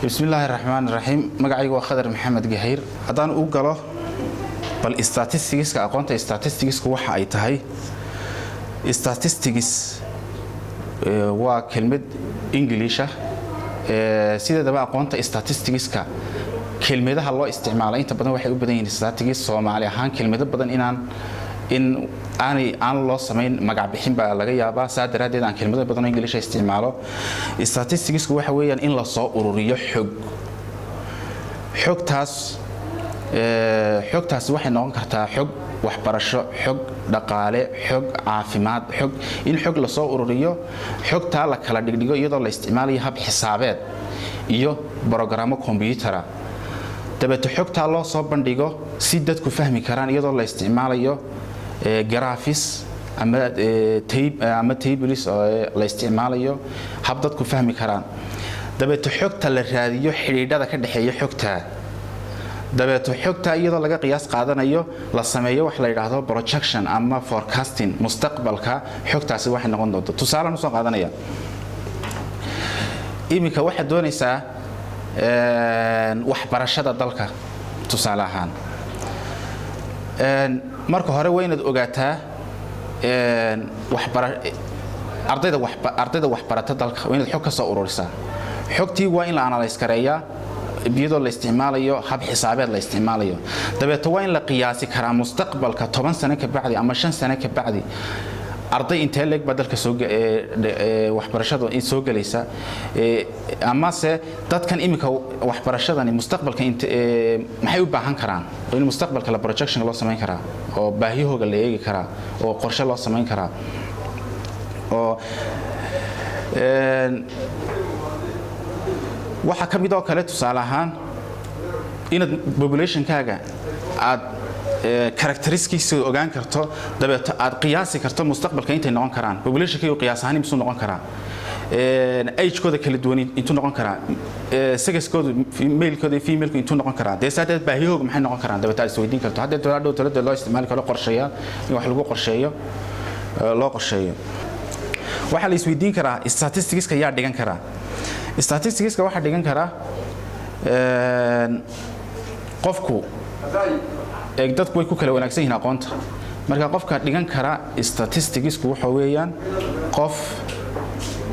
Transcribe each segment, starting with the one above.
Bismillaahi raxmaan raxiim. Magacaygu waa Khadar Maxamed Gahayr. Haddaan u galo bal statisticska, aqoonta statisticska waxa ay tahay, statistics waa kelmad Ingiliisha. Sideedaba aqoonta statisticska kelmadaha loo isticmaala inta badan waxay u badan yihiin statistics. Soomaali ahaan kelmado badan inaan in aanay aan loo samayn magac bixin baa laga yaabaa, saa daraaddeed aan kelmado badan oo Ingiliisha isticmaalo. Statisticsku waxa weeyaan in la soo ururiyo xog. Xogtaasi waxay noqon kartaa xog waxbarasho, xog dhaqaale, xog caafimaad, xog in xog lasoo ururiyo, xogtaa la kala dhigdhigo iyadoo la isticmaalayo hab xisaabeed iyo brogaraamo kombiyuutara, dabeeto xogtaa loo soo bandhigo si dadku fahmi karaan iyadoo la isticmaalayo graphs ama tables oo la isticmaalayo hab dadku fahmi karaan. Dabeeto xogta la raadiyo xidhiidhada ka dhexeeya xogtaa, dabeeto xogta iyadoo laga qiyaas qaadanayo la sameeyo wax la yidhaahdo projection ama forecasting, mustaqbalka xogtaasi waxay noqon doonto. Tusaalaan usoo qaadanaya, iminka waxaad doonaysaa waxbarashada dalka tusaale ahaan. Marka hore waa inaad ogaataa ardayda ardayda waxbarata dalka. Waa inaad xog ka soo ururisaa. Xogtii waa in la analyse gareeyaa iyadoo la isticmaalayo hab xisaabeed la isticmaalayo. Dabeeto waa in la qiyaasi karaa mustaqbalka, 10 sano ka bacdi ama 5 sano ka bacdi, arday intee leeg baa dalka soo waxbarashada soo gelaysa, amase dadkan iminka waxbarashadani mustaqbalka maxay u baahan karaan, oo in mustaqbalka la projection loo samayn karaa oo baahiyahooga la eegi karaa oo qorshe loo samayn karaa. Oo waxaa ka mid oo kale, tusaale ahaan, inaad populationkaaga aad characteristics ogaan karto, dabeeto aad qiyaasi karto mustaqbalka intay noqon karaan. Populationkaygu qiyaas ahaan intuu noqon karaa, agekooda kala duwan intuu noqon karaa, sexkoodu, malekooda iyo femaleku intuu noqon karaa, dee saa baahiyahooga maxay noqon karaan. Dabeeto aad isweydiin karto haddee dhow talada loo isticmaali karo qorshayaal in wax lagu qorsheeyo, loo qorsheeyo. Waxaa la isweydiin karaa, statisticska yaa dhigan karaa? Statisticska waxaa dhigan karaa qofku eeg, dadku way ku kala wanaagsan yihiin aqoonta. Marka qofka dhigan kara statisticsku waxa weeyaan qof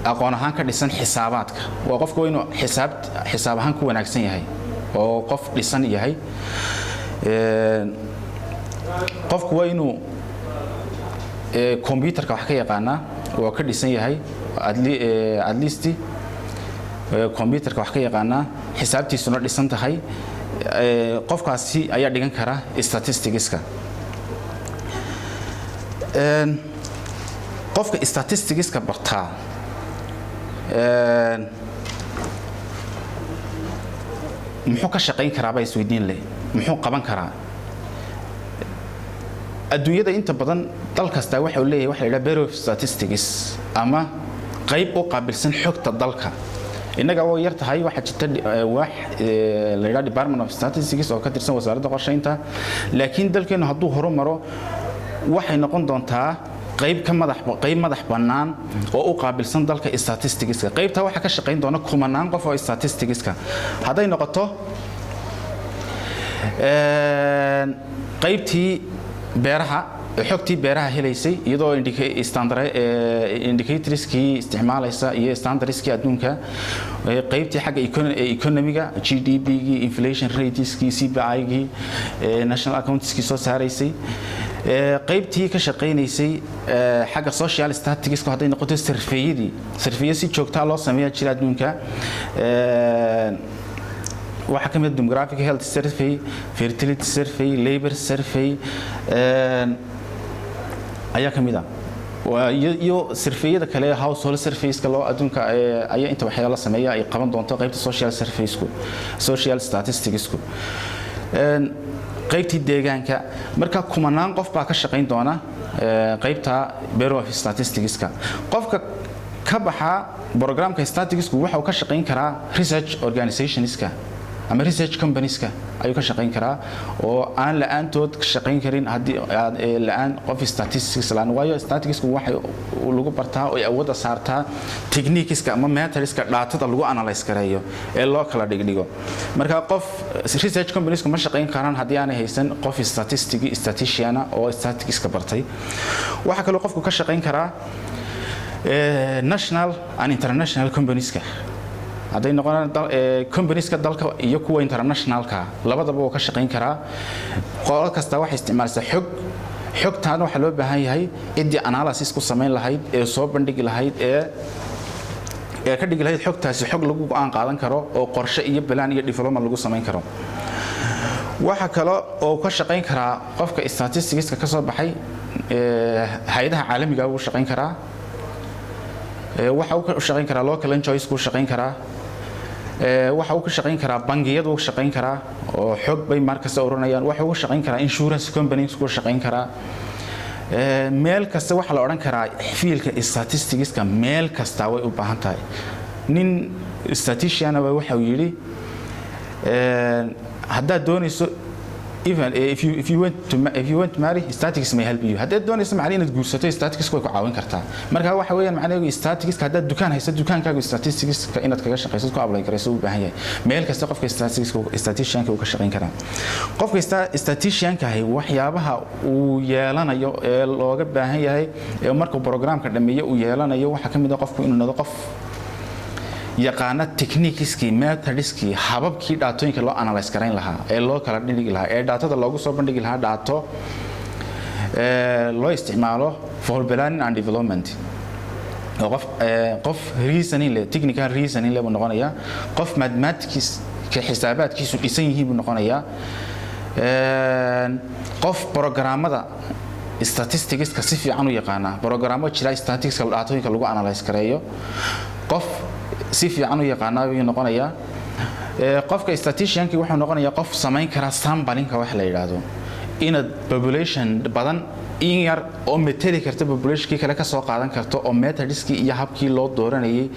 aqoon ahaan ka dhisan xisaabaadka. Waa qofku waa inuu xisaab ahaan ku wanaagsan yahay oo qof dhisan yahay. Qofku waa inuu computerka wax ka yaqaanaa, waa ka dhisan yahay, at least computerka wax ka yaqaanaa, xisaabtiisuna dhisan tahay. Qofkaasi ayaa dhigan kara statisticska. Qofka statisticska bartaa muxuu ka shaqayn karaa baa isweydiin leh, muxuu qaban karaa? Adduunyada inta badan dal kastaa waxa uu leeyahay waxa la yidhaha Bureau of Statistics ama qayb u qaabilsan xogta dalka. Innaga way yar tahay. Waxaa jirta waax la yidhaha Department of Statistics oo ka tirsan Wasaaradda Qorshaynta, laakiin dalkeennu hadduu horumaro waxay noqon doontaa qayb ka madax qayb madax bannaan oo u qaabilsan dalka statisticska. Qaybtaa waxaa ka shaqayn doona kumanaan qof oo statisticska hadday noqoto qaybtii beeraha, xogtii beeraha helaysay iyadoo indicatorskii isticmaalaysa iyo standardskii adduunka, qaybtii xagga economiga, GDP-gii, inflation rateskii, CPI-gii, national accountskii soo saaraysay, qaybtii ka shaqaynaysay xagga social statistics hadday noqoto surveyadii, surveyo si joogtaa loo sameeya jira adduunka. Waxaa ka mid demographic health survey, fertility survey, labor survey ayaa ka mid ah, iyo surveyada kale, household surveyska loo adduunka ayaa inta waxyaalo sameeya ay qaban doonto qaybta social surveysku, social statisticsku, qaybtii deegaanka. Marka kumanaan qof baa ka shaqayn doona qaybta Bureau of Statisticska. Qofka ka baxa programka statisticsku waxa uu ka shaqayn karaa research organizationska. Ama research companieska ayuu ka shaqayn karaa, oo aan la-aantood shaqayn karin haddii la-aan qof statistics la-aan. Waayo, statisticsku waxay lagu bartaa oo ay awoodda saartaa techniqueska ama methodska datada lagu analyze gareeyo ee loo kala dhigdhigo. Marka qof research companieska ma shaqayn karaan haddii aanay haysan qof statistic statistician oo statisticska bartay. Waxaa kaloo qofku ka shaqayn karaa national and international companieska, hadday noqonaan companieska dalka iyo kuwa internationalka, labadaba wuu ka shaqayn karaa. Qolo kasta waxay isticmaalaysaa xog. Xogtaana waxaa loo baahan yahay ciddii analysis ku samayn lahayd ee soo bandhigi lahayd ee ka dhigi lahayd xogtaasi xog lagu go'aan qaadan karo oo qorshe iyo plan iyo development lagu samayn karo. Waxa kale oo ka shaqayn karaa qofka statisticska ka soo baxay hay-adaha caalamiga wuu shaqayn karaa. Waxa uu ka shaqayn karaa local NGOs kuu shaqayn karaa. Waxa uu ka shaqayn karaa bangiyadu uu shaqayn karaa, oo xog bay markasta ururinayaan. Waxa uu ka shaqayn karaa insurance companies kuu shaqayn karaa. Meel kasta waxaa la odhan karaa fieldka statisticska meel kasta way u baahan tahay. Nin statistician ba waxa uu yidhi, haddaad doonayso, even if you want to marry, statistics may help you. Haddaad doonayso macnaheedu inaad guursato, statistics way ku caawin kartaa. Marka waxa weeyaan macnaheedu statistics, haddaad dukaan hayso, dukaankaagu statistics inaad kaga shaqayso, ku apply garayso u baahan yahay. Meel kasta qofka statistics statisticianka uu ka shaqayn karaa. Qofka statisticianka ahi waxyaabaha uu yeelanayo ee looga baahan yahay ee markuu programka dhameeyo uu yeelanayo waxaa ka mid ah qofku inuu noqdo qof yaqaana techniqueskii, methodskii, hababkii datooyinka loo analyse garayn lahaa ee loo kala dhigi lahaa ee datada loogu soo bandhigi lahaa, data loo isticmaalo for planning and development. Oo qof reasoning leh, technical reasoning leh buu noqonayaa. Qof mathematics ka xisaabaadkiisu dhisan yihiin buu noqonayaa. Qof programmada statisticska si fiican u yaqaana, programmo jira statisticska datooyinka lagu analyse gareeyo, qof si fiican u yaqaana ayuu noqonayaa. Qofka statisticianki wuxuu noqonayaa qof samayn kara samplingka wax la yidhaahdo, inaad population badan in yar oo mateli karta populationkii kale ka soo qaadan karto, oo methodskii iyo habkii loo dooranayay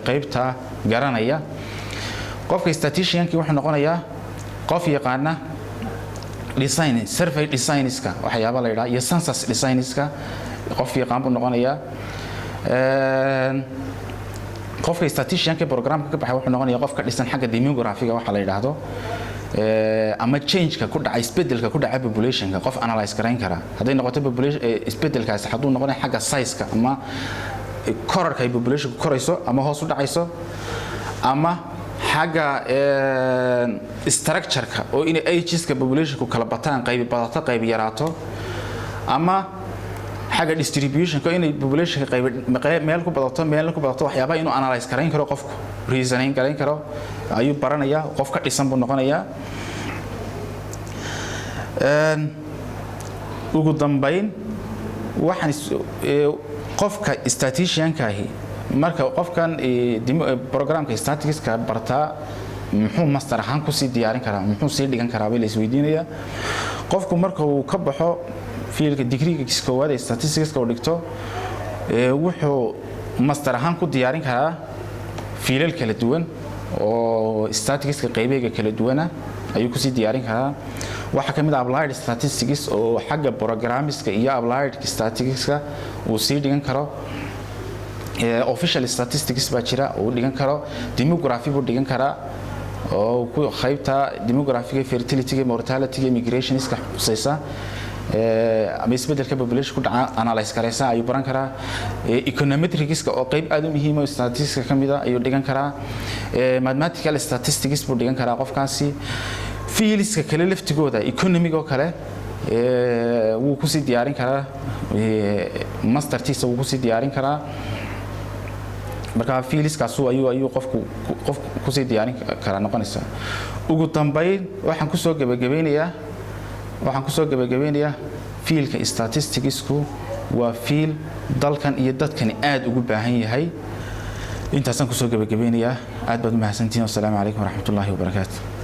qaybta garanaya. Qofka statisticianki wuxuu noqonayaa qof yaqaana design, survey designska waxyaaba la yidhaha iyo census designska, qof yaqaan buu noqonayaa. Qofka statisticianka programka ka baxay wuxuu noqonayaa qofka dhisan xagga demographyga waxa la yidhaahdo, ama changeka ku dhaca, isbedelka ku dhaca populationka, qof analyze garayn kara. Hadday noqoto population isbedelkaasi hadduu noqonayo xagga size-ka ama korarka ay populationku korayso ama hoos u dhacayso, ama xagga structure-ka oo inay ageska populationku kala bataan, qaybi badato, qaybi yaraato, ama xagga distributionka inay populationka qayb meel ku badato, meel ku badato, waxyaabaha inuu analyze garayn karo, qofku reasoning garayn karo ayuu baranayaa. Qof ka dhisan buu noqonayaa. Ugu dambayn, waxaan qofka statisticianka-ahi marka qofkan programka statisticska bartaa muxuu master ahaan kusii diyaarin karaa, muxuu sii dhigan karaa bay la isweydiinayaa. Qofku marka uu ka baxo fieldka digriga koowaad ee statisticska uu dhigto, wuxuu master ahaan ku diyaarin karaa fielal kala duwan oo statisticska qaybeega kala duwana ayuu kusii diyaarin karaa. Waxaa ka mid ah applied statistics, oo xagga programmiska iyo applied statisticska uu sii dhigan karo. Official statistics baa jira uu dhigan karo. Demography buu dhigan karaa, oo ku qaybta demographyga, fertility, mortality, migrationska khusaysa ama isbedelka population ku dhaca analyze karaysa ayuu baran karaa. Econometricska oo qayb aad u muhiim oo statistics ka mid ah ayuu dhigan karaa. Mathematical statistics buu dhigan karaa qofkaasi. Fieldska kale laftigooda, economic oo kale, wuu kusii diyaarin karaa, mastertiisa wuu kusii diyaarin karaa. Marka fieldskaasu ayuu qofku kusii diyaarin karaa noqonaysa. Ugu dambayn, waxaan kusoo gabagabeynayaa fieldka statisticsku waa field dalkan iyo dadkani aad ugu baahan yahay. Intaasaan kusoo gabagabeynayaa. Aad baad u mahadsantihiin. Wasalaamu calaykum waraxmatullaahi wabarakaatu.